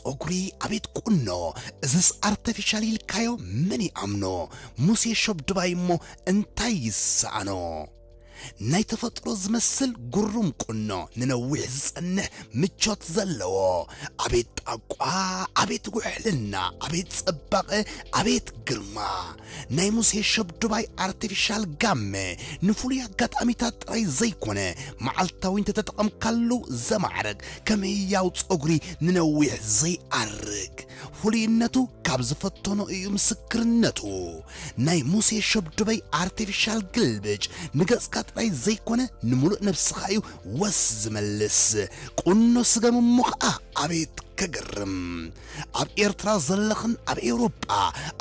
ጸጉሪ ኣቤት ቁኖ፣ እዝስ ኣርተፊሻል ኢልካዮ መን ይኣምኖ? ሙሴ ሸብ ድባይ እሞ እንታይ ይሰኣኖ? ናይ ተፈጥሮ ዝመስል ግሩም ቁኖ፣ ንነዊሕ ዝጸንሕ ምቾት ዘለዎ። ኣቤት ጣቋ፣ ኣቤት ውሕልና፣ ኣቤት ጽባቐ፣ ኣቤት ግርማ። ናይ ሙሴ ሸብ ድባይ ኣርቲፊሻል ጋመ ንፍሉይ ኣጋጣሚታት ጥራይ ዘይኮነ፣ መዓልታዊ እንተተጠቐምካሉ ዘማዕረግ፣ ከም ህያው ጸጉሪ ንነዊሕ ዘይኣርግ። ፍሉይነቱ ካብ ዝፈተኖ እዩ ምስክርነቱ። ናይ ሙሴ ሸብ ድባይ ኣርቲፊሻል ግልብጭ ንገጽካ ጥራይ ዘይኮነ፣ ንምሉእ ነብስኻ እዩ ወስ ዝመልስ። ቁኖ ስገም እሞ ኸኣ ኣቤት ከገርም። ኣብ ኤርትራ ዘለኽን ኣብ ኤውሮጳ፣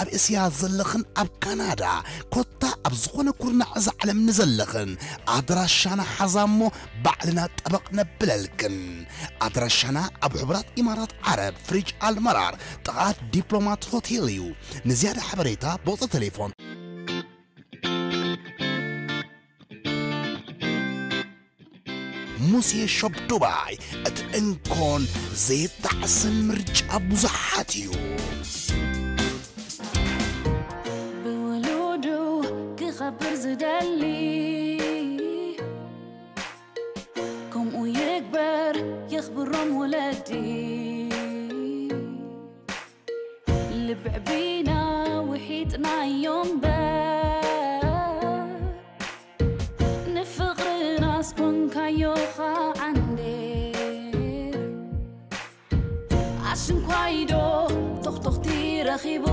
ኣብ እስያ ዘለኽን ኣብ ካናዳ፣ ኮታ ኣብ ዝኾነ ኩርናዕ እዛ ዓለም ንዘለኽን፣ ኣድራሻና ሓዛ እሞ ባዕልና ጠበቕ ነብለልክን። ኣድራሻና ኣብ ሕቡራት ኢማራት ዓረብ፣ ፍሪጅ ኣልመራር፣ ጥቓ ዲፕሎማት ሆቴል እዩ። ንዝያዳ ሓበሬታ ብቑጽሪ ቴሌፎን። ሙሴ ሾፕ ዱባይ፣ እቲ እንኮን ዘይጣዕስን ምርጫ ብዙሓት እዩ። ብውሉዱ ክኸብር ዝደሊ፣ ከምኡ ይግበር የኽብሮም ወለዲ። ልብዕቢና ውሒጥናዮ እምበር፣ ንፍቕርና ኣስኮንካዮ ኸዓ እንዴር። ኣሽንኳይዶ ቶኽቶኽቲ ረኺቡ፣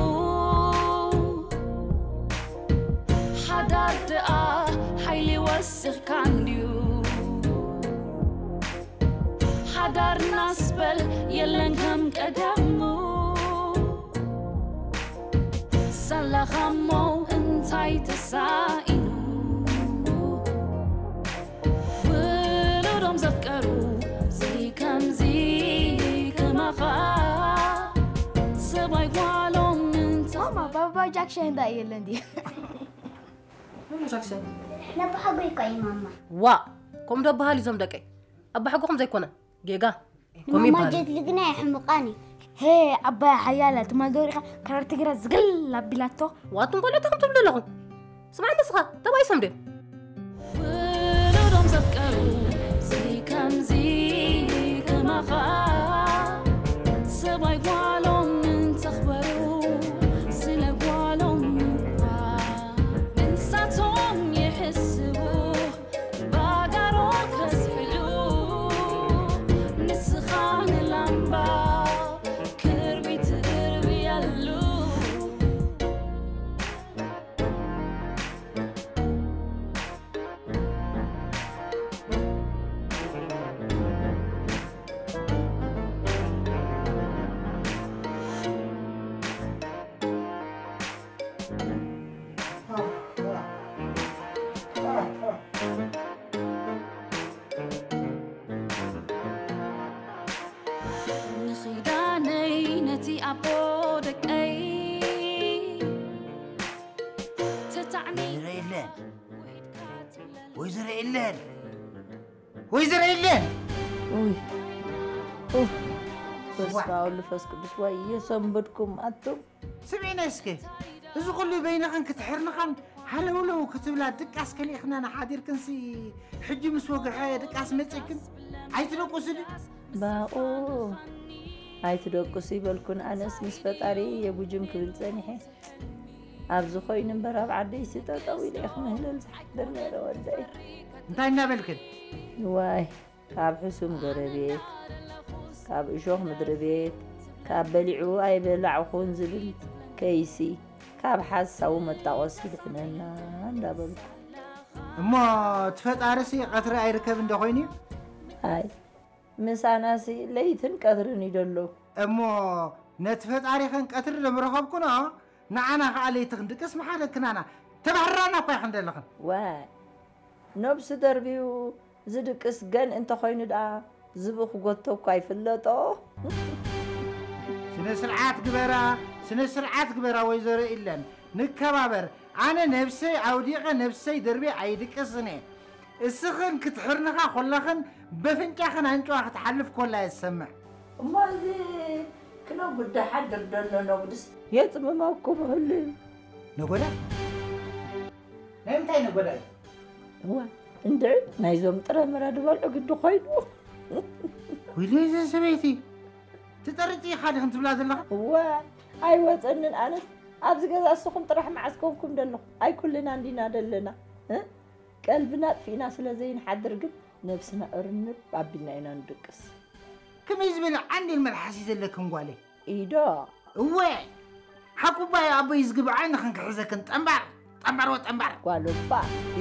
ሓዳር ደኣ ሓይሊ ወሲኽካ እንድዩ። ሓዳርናስ በል የለን ከም ቀደሙ። ሳላኻ እሞ እንታይ ተሳኢኑ? ውሉዶም ዘፍቀሩ፣ እዚ ከምዚ ከማኻ ሰብኣይ ጓሎም እንተ- ማማ፣ ባባ ጃክሰን እንታይ የለን ድዩ? ማማ ጃክሰን። ነብሓጎይ እኮ እዩ ማማ። ዋ፣ ከምኡ ዶ በሃል እዩ ዞም ደቀይ? ኣባሓጎኹም ዘይኮነ፣ ጌጋ። ከምኡ ንማማ ይበሃል። ጀት ሊ ግና የሕምቓኒ። ሄ፣ ዓባይ ሓያላ ትማል ዶ ሪኻ ካራር ትግራ ዝግል ኣቢላቶ? ዋትም ቆልዑ ተኸም ትብሉ ኣለኹም። ስማዕ ንስኻ፣ ተባኢሶም ድዮም? ውሉዶም ዘፍቀሩ፣ እዚ ከምዚ ከማኻ ሰብኣይ ጓሎም እንተኽበሩ፣ ስለ ጓሎም እኳ ንሳቶም ይሕስቡ። ባጋሮ ከስሕሉ፣ ንስኻ ንላምባ ክርቢት እርብየሉ። ንኺዳነይ ነቲ ኣቦ ደቀይ ተታዕኒ ወይዘሮ የለን፣ ወይዘሮ የለን፣ ወይዘሮ የለን። ኡይ፣ ኡፍ፣ በስመ አብ ወወልድ ወመንፈስ ቅዱስ። ዋይ የሰንበድኩም ኣቱም። ስምዒና እስከ፣ እዚ ኩሉ በይንኽን ክትሕርንኻን ሃለውለው ክትብላ ድቃስ ከሊእኽናና ሓዲርክንሲ፣ ሕጂ ምስ ወግሐ ድቃስ መጺእክን? ኣይትደቁስን? ባኡ፣ ኣይትደቁስ ይበልኩን፣ ኣነስ ምስ ፈጣሪ የጉጅም ክብል ጸኒሐ። ኣብዚ ኮይኑ እምበር ኣብ ዓደይሲ ጠጠው ኢለ ክምህለል ዝሓድር ነይረ ወደይ። እንታይ እናበልክን? ዋይ፣ ካብ ሕሱም ጎረቤት፣ ካብ እሾኽ ምድሪ ቤት፣ ካብ በሊዑ ኣይበላዕኹን ዝብል ከይሲ፣ ካብ ሓሳዊ መጣቆሲ ድሕነና እንዳበልኩ። እሞ እቲ ፈጣርሲ ቀትሪ ኣይርከብ እንደ ኮይኑ እዩ? ኣይ፣ ምሳናሲ ለይትን ቀትርን እዩ ደሎ። እሞ ነቲ ፈጣሪኸን ቀትሪ ደምረኸብኩኖ፣ ንዓና ኸዓ ለይቲ ክንድቅስ ምሓለክናና። ተባህራና እኳ ኢኽን ደለኽን። ዋይ፣ ነብሱ ደርብዩ ዝድቅስ ገን እንተኾይኑ ደኣ ዝብኡ ክጎቶ እኳ ይፍለጦ። ስነ ስርዓት ግበራ፣ ስነ ስርዓት ግበራ ወይዘሮ ኢለን። ንከባበር። ኣነ ነብሰይ ኣውዲቐ ነብሰይ ደርብየ ኣይድቅስን እየ። እስኽን ክትሕርንኻ ኮላኽን በፍንጫኽን ኣንጭዋ ክትሓልፍ ኮላ እየ ዝሰምዕ። እሞ እዚ ጉዳ ሓድር ደሎ ነጉድስ የጽምመኩም ህሉ። ነጎዳ ናይ ምንታይ ነጎዳ እዩ? እዋ እንድዒ ናይዞም ጥረ ምረ ዝበልዑ ግዲ ኮይኑ። ወይሎ እዘን ሰበይቲ ትጠርጢ ኢኻ ድኽን ትብላ ዘለኻ? እዋ ኣይወፀንን ኣነስ ኣብዚ ገዛ እስኹም ጥራሕ መዓስ ኮንኩም ደለኹ ኣይኩልና እንዲና ደለና እ? ቀልብና ኣጥፊእና ስለ ዘይንሓድር ግን ነብስና እርንብ ኣቢልና ኢና ንድቅስ። ከመይ ዝበለ ዓንዴል መልሓስ እዩ ዘለክን ጓለይ? ኢዶ እወ ሓቁባይ ኣቦይ ዝግብዓይ ንኽን ክሕዘክን ጠንባር ጠንባር ወ ጠንባር። ጓል እባ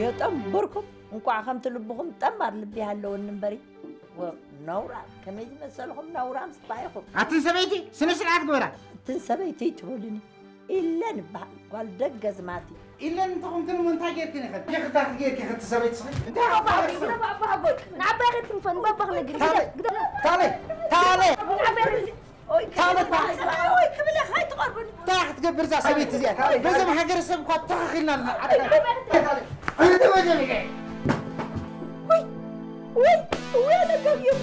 የጠንብርኩም እንቋዕ ከምቲ ልብኹም ጠንባር ልቢ ይሃለወኒ እምበሪ። ወ ነውራ ከመይ ዝመሰልኹም ነውራም ስባ ኢኹም። ኣትን ሰበይቲ ስነ ስርዓት ግበራ። እትን ሰበይቲ ትበሉኒ ኢለን ይበሃል ጓል ደገ ዝማቲ። ኢለን እንተኾንክን እሞ እንታይ ጌርክን ኢኽን? ጌኽታ ጌርኪ ኽቲ ሰበይቲ ስኺ እንታይ ኣባህሪ ግደፍ ኣባሃጎይ ንዓባይ ኸትንፈን ባባኽ ነግሪ ግደፍ ግደፍ ታለ ታለ ንዓባይ ኸትንፈን ኦይ ታለ ኦይ ክብለኽ ኣይትቐርብኒ እንታይ ክትገብር እዛ ሰበይቲ እዚኣ? በዞም ሃገረሰብ እኳ ተኻኺልና ኣለና። ወይ ወይ ወይ ኣነ ገቢዮም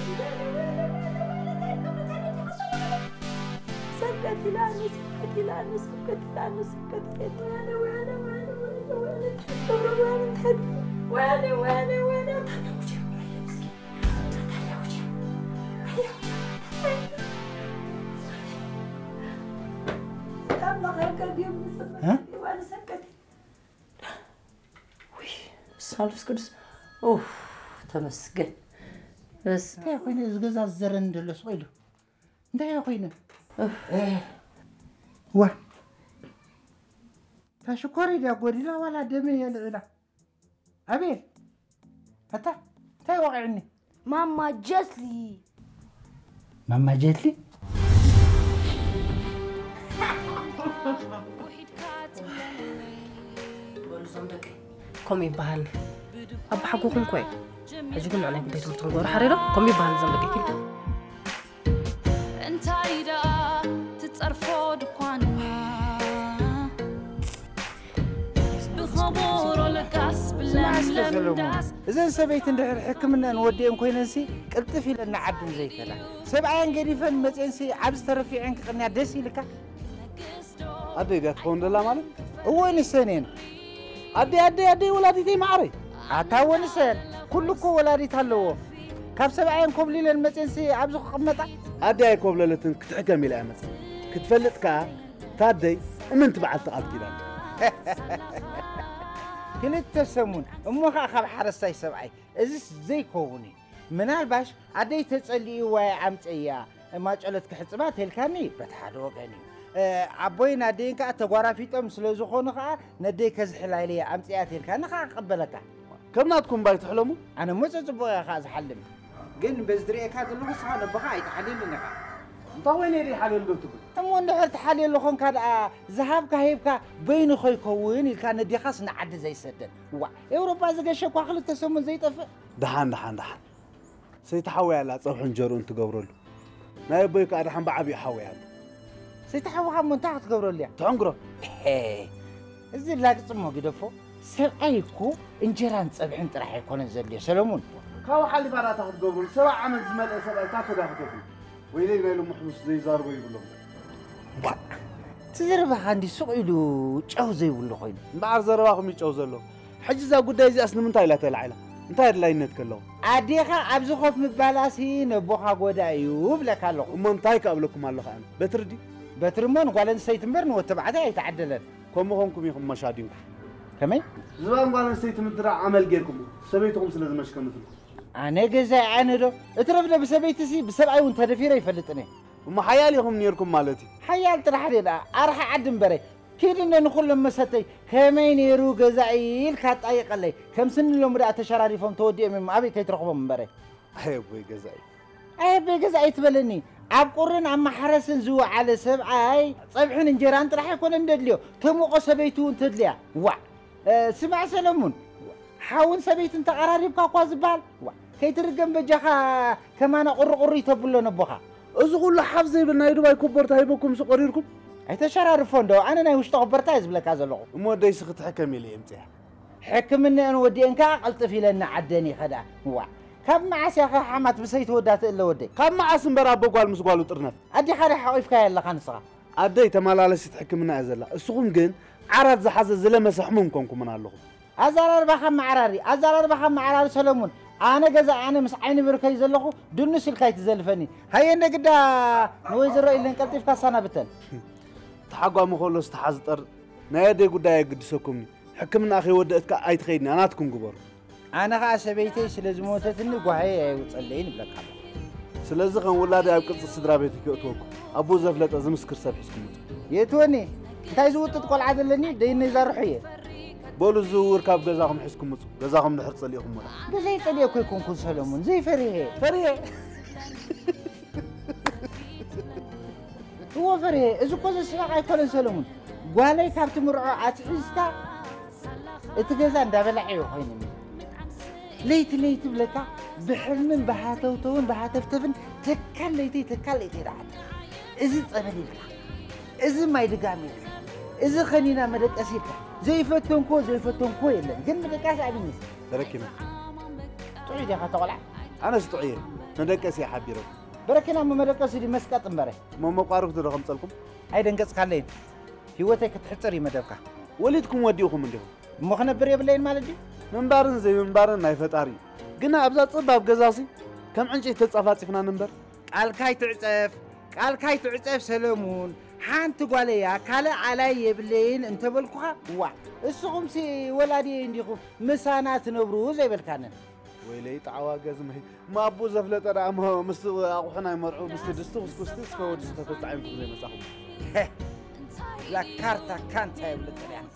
ሰንቀት ኢላኒ ሰንቀት ኢላኒ ሰንቀት ኢላኒ ሰንቀት ኢላኒ ወይኔ ወይኔ ወይኔ ሳልስ ቅዱስ ኡፍ ተመስገን። በስ እንታይ ኮይነ እዚ ገዛ ዝዘረኒ ዘሎ ስቕ ኢሉ እንታይ ኮይነ? ዋ እታ ሽኮር ድያ ጎዲላ ዋላ ደመ የልዕላ? ኣቤል ኣታ እንታይ ወቒዕኒ? ማማ ጀስሊ ማማ ጀስሊ በሉ እዞም ደቂ ከምኡ ይበሃል ኣባሓጎኹም ኮይ ሕጂ ግን ንዕናይ ጉዳይ ትምህርቲ ንገሩ ሓሬዶ ከምኡ ይበሃል እዞም ደቂ ኪዱ እንታይ ደኣ ትጸርፎ ድኳንና ብኸቦሮ ለጋስ ብለምለም ዳስ እዘን ሰበይቲ እንድሕር ሕክምናን ወዲአን ኮይነንሲ ቅልጥፍ ኢለን ንዓድን ዘይከዳ ሰብኣየን ገዲፈን መፅአንሲ ኣብዚ ተረፊዐን ክቕንያ ደስ ኢልካ ኣደይ ድያ ትኸውን ዘላ ማለት እወ ንሰን እየን ኣደይ ኣደይ ኣደይ ወላዲተይ ማዕረይ ኣታ እወ ንሰን ኩሉ እኮ ወላዲት ኣለዎ ካብ ሰብኣየን ኮብሊለን መፅአንሲ ኣብዚ ክቕመጣ ኣደይ ኣይኮብለለትን ክትሕከም ኢላ እያ መፅእ ክትፈልጥ ከዓ ታደይ እምንቲ በዓልቲ ቃል ኪዳን ክልተ ሰሙን እሞ ከዓ ካብ ሓረስታይ ሰብኣይ እዚስ ዘይከውን እዩ ምናልባሽ ኣደይ ተፀሊእዋ ኣምፀያ ማጨሎት ክሕፅባ ተልካኒ በቲ ሓደ ወገን እዩ ኣቦይን ኣደይን ከዓ ተጓራፊጦም ስለ ዝኾኑ ከዓ ነደይ ከዝሕላ ኢለ ኣምፅያ ተልካኒ ከዓ ክቕበለካ ከም ናትኩም ባይ ትሕለሙ ኣነ ሞ ፅቡቕ እያ ከዓ ዝሓልም ግን በዚ ዝርእየካ ዘለኹ ስኻ ነቦኻ ኣይትሓልየሉን ኢኻ እንታ ኮይነ ደይ ሓልየሉ ዶ ትብል እሞ እንድሕር ትሓልየሉ ኾንካ ደኣ ዝሃብካ ሂብካ በይኑ ከይከውን ኢልካ ነዴኻስ ንዓዲ ዘይሰደን ዋእ ኤውሮጳ ዝገሸ እኳ ክልተ ሰሙን ዘይጠፍእ ደሓን ደሓን ደሓን ሰይቲ ሓወይ ኣላ ጸብሑ እንጀርኡ እንትገብረሉ ናይ ኣቦይ ከኣ ደሓን ብዓብዩ ሓወይ ኣሎ ሰይቲ ሓወኻ እሞ እንታይ ክትገብረሉ እያ ትሕንግሮ እሄ እዚ ላግጺ እሞ ግደፎ ሰብኣይ እኮ እንጀራን ጸብሕን ጥራሕ ኣይኮነን ዘድልዮ ሰለሙን ካብኡ ሓሊፋ ዳኣ እንታይ ክትገብረሉ ሰብዓ ዓመት ዝመልአ ሰብኣይ እንታይ ተጋህተቱ ወይለይ ናይ ሎሚ ሕሙስ ዘይዛርቦ ይብሎም ባ እቲ ዘረባኻ እንዲ ሱቕ ኢሉ ጨው ዘይብሉ ኮይኑ እምበኣር ዘረባኹም እዩ ጨው ዘሎ ሕጂ እዛ ጉዳይ እዚኣስ ንምንታይ ኢላ ተላዒላ እንታይ ኣድላይነት ከለዎ ኣዴኻ ኣብዚ ኮፍ ምባላሲ ነቦኻ ጎዳ እዩ እብለካ ኣለኹ እሞ እንታይ ከ እብለኩም ኣለኹ ኣነ በትሪ ድዩ በትሪ እሞ ንጓል ኣንስተይቲ እምበር ንወዲ ተባዕታይ ኣይተዓደለን ከምኡ ኾንኩም ኢኹም መሻዲንኩም ከመይ ዝባን ጓል ኣንስተይቲ ምድራዕ ኣመል ጌርኩም ሰበይትኹም ስለ ዝመሽከምትልኩም ኣነ ገዛይ ኣነ ዶ እትረፍ ዶ ብሰበይትሲ ብሰብኣይ እውን ተደፊረ ይፈልጥን እየ እሞ ሓያል ኢኹም ኔርኩም ማለት እዩ ሓያል ጥራሕ ደኣ ኣርሓ ዓዲ እምበረ ኪድነ ንኹሎም መሰተይ ከመይ ነይሩ ገዛኢ ኢልካ ኣጣይቀለይ ከም ስኒ ሎሚ ደኣ ተሸራሪፎም ተወዲኦም እዮም ኣበይ ከይትረኽቦም እምበረ ኣየቦይ ገዛኢ ኣየቦይ ገዛኢ ትበለኒ ኣብ ቁርን ኣብ ማሕረስን ዝወዓለ ሰብኣይ ፀብሕን እንጀራን ጥራሕ ኣይኮነን ደድልዮ ተሙቆ ሰበይቱ እውን ተድልያ ዋዕ ስማዕ ሰለሙን ሓውን ሰበይትን ተቐራሪብካ እኳ ዝበሃል ከይትርገም በጃኻ ከማና ቁርቁሪ ተብሎ ነቦኻ እዚ ኩሉ ሓፍ ዘይብል ናይ ዱባይ ኮቦርታ ሂበኩም ሱ ቀሪርኩም ኣይተሸራርፎ እንዶ ኣነ ናይ ውሽጢ ኮቦርታ እየ ዝብለካ ዘለኹ እሞ ደይሲ ክትሕከም ኢለ የምፅያ ሕክምንአን ወዲአን ከዓ ቅልጥፍ ኢለን ንዓደን ይኸዳ ዋዕ ካብ መዓስ ያኸ ሓማት ብሰይቲ ወዳ ትእለ ወደይ? ካብ መዓስ እምበር ኣቦ ጓል ምስ ጓሉ ጥርነፍ? ኣዴኻ ዶ ሓቒፍካያ ኣለኻ ንስኻ? ኣደይ ተመላለሲት ሕክምና እያ ዘላ። እስኹም ግን ዓራት ዝሓዘ ዝለመሰ ሕሙም ኮንኩምና ኣለኹም። ኣዘራርባኻ መዓራሪ ኣዘራርባኻ መዓራሪ ሰለሙን፣ ኣነ ገዛ ኣነ ምስ ዓይኒ ብርከይ ዘለኹ ድንሽ ኢልካ ይትዘልፈኒ። ሃየ እንደ ግዳ ንወይዘሮ ኢለን ቀልጢፍካ ኣሰናብተን። ተሓጓሚ ከሎ ዝተሓዝጠር ናይ ኣደይ ጉዳይ ኣየግድሰኩምኒ። ሕክምና ከይወደእትካ ኣይትኸይድኒ ኣናትኩም ግበሩ። ኣነ ኸኣ ሰበይተይ ስለ ዝሞተትኒ ጓህየይ ኣየውጸለይን እብለካ ኣለኹ። ስለዚ ከም ውላደይ ኣብ ቅርጺ ስድራ ቤተይ ከእትወኩም ኣቦ ዘፍለጠ ዝምስክር ሰብ ሒዝኩም ምጹ። የእትወኒ እንታይ ዝውጥጥ ቆልዓ ዘለኒ ደይነይ ዛርሖ እየ። በሉ ዝውውር ካብ ገዛኹም ሒዝኩም ምጹ። ገዛኹም ድሕር ጸሊእኹም ወላ። ገዛይ ጸሊኤ እኮ ኣይኮንኩን ሰለሙን ዘይፈሪሀ። ፈሪሀ። እዎ ፈሪሀ። እዚ እኮ ዘስሕቕ ኣይኮነን ሰለሙን። ጓለይ ካብ ትምርዖ ኣትሒዝካ እቲ ገዛ እንዳበላዐ እዩ ኮይኑኒ። ለይቲ ለይቲ ብለካ ብሕልምን ብሃተውተውን ብሃተፍተፍን ተካል ለይቲ ተካል ለይቲ ይረዓት። እዚ ጸበል ኢልካ፣ እዚ ማይ ድጋም ኢልካ፣ እዚ ኸኒና መደቀሲ ኢልካ ዘይፈተንኮ ዘይፈተንኮ የለን። ግን ምድቃስ ኣብኒ ተረኪበ። ጥዑይ ዲኻ ተቆልዓ? ኣነስ ጥዑየ መደቀሲ ሓቢረኩም። በረኪና እሞ መደቀሲ ድዩ መስቀጥ እምበረ። እሞ መቋርብቲ ዶ ከምጸልኩም? ኣይደንገጽካለይን። ህይወተይ ክትሕጽር እዩ መደብካ። ወሊድኩም ወዲእኹም እንዲኹም። እሞ ክነብር የብለይን ማለት ድዩ? ምንባርን ዘይምንባርን ናይ ፈጣሪ እዩ። ግና ኣብዛ ጸባብ ገዛሲ ከም ዕንጨይቲ ተጻፋጺፍና ንንበር። ቃልካ ኣይትዕጸፍ፣ ቃልካ ኣይትዕጸፍ ሰለሙን። ሓንቲ ጓለያ ካልእ ኣላይ የብለይን እንተበልኩኻ፣ ዋ፣ እስኹምሲ ወላዲየይ እንዲኹም ምሳና ትነብሩ ዘይበልካንን። ወይለይ ጣዕዋ ገዝመይ ማቡ ዘፍለጠ ደኣ እሞ ምስቲ ኣቑሑ ናይ መርዑ ምስቲ ድስቲ ኩስኩስቲ ስፈ ወዲ ዝተፈጻዒምኩም ዘይመጻኹም። ላካርታ ካንታ የብሉ ጥርያን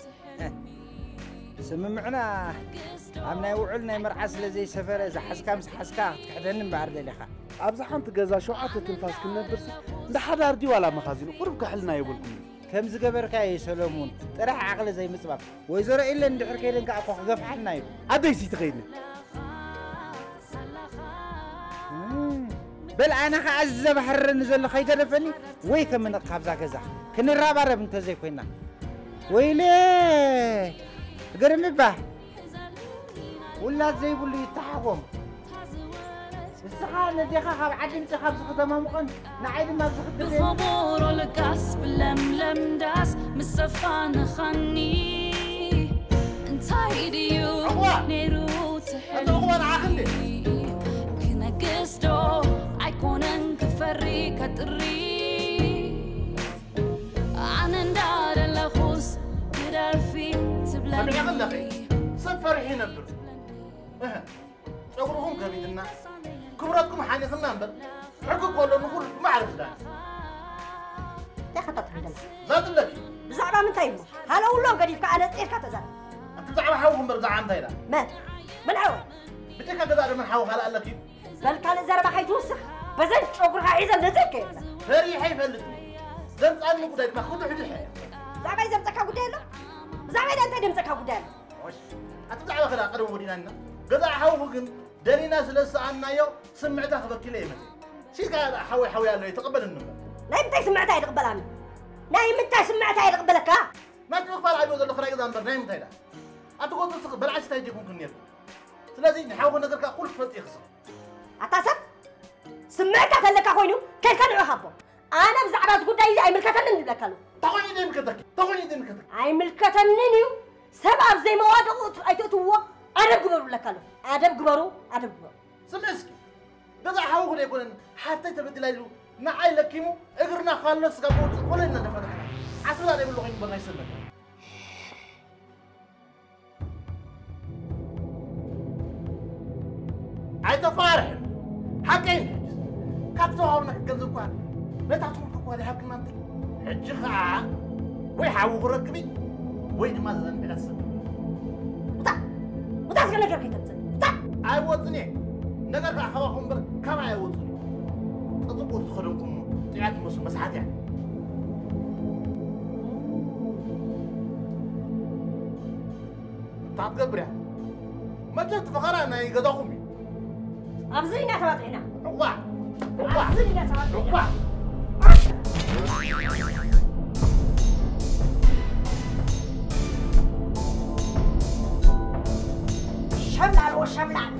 ስምምዕና ኣብ ናይ ውዕል ናይ መርዓ ስለ ዘይሰፈረ ዝሓዝካ ምስ ሓዝካ ክትክሕደኒ እምበኣር ደሊኻ። ኣብዚ ሓንቲ ገዛ ሸውዓተ ትንፋስ ክንነብርሲ እንዳ ሓዳር ድዩ ዋላ መኻዚኑ ቁሩብ ክሕልና የብልኩም። ከም ዝገበርካዮ ሰሎሙን ጥራሕ ዓቕሊ ዘይምጽባብ። ወይዘሮ ኢለን እንድሕር ከይደን ከኣ እኮ ክገፍሓና እዩ። ኣደይ ስይትኸይድኒ። በል ኣነ ኸዓ እዚ ዘባህርረኒ ዘሎ ከይገደፈኒ ወይ ከምንቕ ካብዛ ገዛ ክንረባረብ እንተዘይኮይና። ወይለ ግርም እባ ውላድ ዘይብሉ ይተሓጎም። ንስኻ ነዴኻ ካብ ዓዲ ምጽእ ካብዚ ከተማ ምኾን ንዓይ ድማ ኣብዚ ክትብል እየ። ብኸቦሮ ልቃስ ብለምለም ዳስ ምስ ዘፋንኻኒ እንታይ ድዩ ነይሩ ትሕልሚ ክነግስ ዶ ኣይኮነን ክፈሪ ከጥሪ ኣነ እንዳደለኹስ ግደፊ ትብለኒ ሰሚዐ ከለኺ ሰብ ፈሪሑ ይነብር እህ ጸጉርኹም ከቢድና ክብረትኩም ሓኒኽና እምበር ሕጊ ከሎ ንኹሉ ብማዕረ ዝዳነ እንታይ ከተትርደና ዛትለኪ ብዛዕባ ምንታይ እሞ ሃለውሎም ገዲፍካ ኣለጢርካ ተዛረብ ኣቲ ብዛዕባ ሓውኹ እምበር ብዛዕባ እንታይ ኢላ መን መን ሓወይ ብጀካ ገዛ ደመን ሓው ካልእ ኣለኪ በል ካልእ ዘረባ ከይትውስኽ በዘን ጨጉርኻ ሒዘ ነዘይ ከየብላ ፈሪሐ ይፈልጥ ዘምፃኒ ጉዳይ ድማ ክድሕድሐ ብዛዕባይ ዘምፀካ ጉዳይ ኣሎ ብዛዕባይ እንታይ ደምፀካ ጉዳይ ኣሎ ኣቲ ብዛዕባ ከዳ ቀደም ወዲና ኢና ገዛ ሓውኹ ግን ደሊና ስለ ዝሰኣንናዮ ስምዕታ ክበኪለ ይመስል ሲልካ ሓወይ ሓወይ ኣሎ ይተቐበለኒ እምበር ናይ ምንታይ ስምዕታ እየ ዝቕበላኒ ናይ ምንታይ ስምዕታ እየ ዝቕበለካ ናትኡ ክፋል ኣብዮ ዘሎ ክራይ ገዛ እምበር ናይ ምንታይ ዳ ኣቲ ጎቱ ስኽ በልዓሲ ታይ ጀኩንክን ነርኩ ስለዚ ንሓውኹ ነገርካ ኩሉ ክፈልጥ ይኽስብ ኣታ ሰብ ስምዕታ ተለካ ኮይኑ ከድካ ንዑ ሃቦ ኣነ ብዛዕባ እዚ ጉዳይ እዚ ኣይምልከተንን ይብለካ ኣሎ ተኾይኑ ዘይምልከተኪ ተኾይኑ ዘይምልከተኪ ኣይምልከተንን እዩ ሰብ ኣብ ዘይመዋደቑ ኣይትእትውዎ ኣደብ ግበሩ ብለካ ኣሎ ኣደብ ግበሩ ኣደብ ግበሩ ስምዒ እስኪ ገዛ ሓውኹ ዘይኮነን ሓፍተይ ተበዲላ ኢሉ ንዓይ ለኪሙ እግርና ካሎ ስጋ ብወፅእ ኮለል እናደፋ ንዓና ዓስብላ ዘይብሉ ኮይኑ በርና ይሰመል ኣይተፋርሕን ሓቀይ እንድሕጅ ካብ ተዋሃብና ገንዘብ ኳ ነታ ትምህርቲ ኳ ዝሃብክና እንተ ሕጂ ኸዓ ወይ ሓዊ ክረክብ ወይ ድማ ዘዘንብዐ ሰብ ውታ ውታ ዝገ ነገር ከይተምፅእ ውታ ኣይወፅን እየ ነገር ከዓ ካባኹም እምበር ካባይ ኣይወፅን እዩ ፅፅቁ ዝተኸደንኩም ጥዕያት መስሉ መስሓት እያ እንታይ ትገብር እያ መቸም እቲ ፈኸራ ናይ ገዛኹም እዩ ኣብዚ ኢና ተባፂዕና እዋ እዋ ኣብዚ ኢና ተባፂዕና እዋ ሸምላል ወሸምላል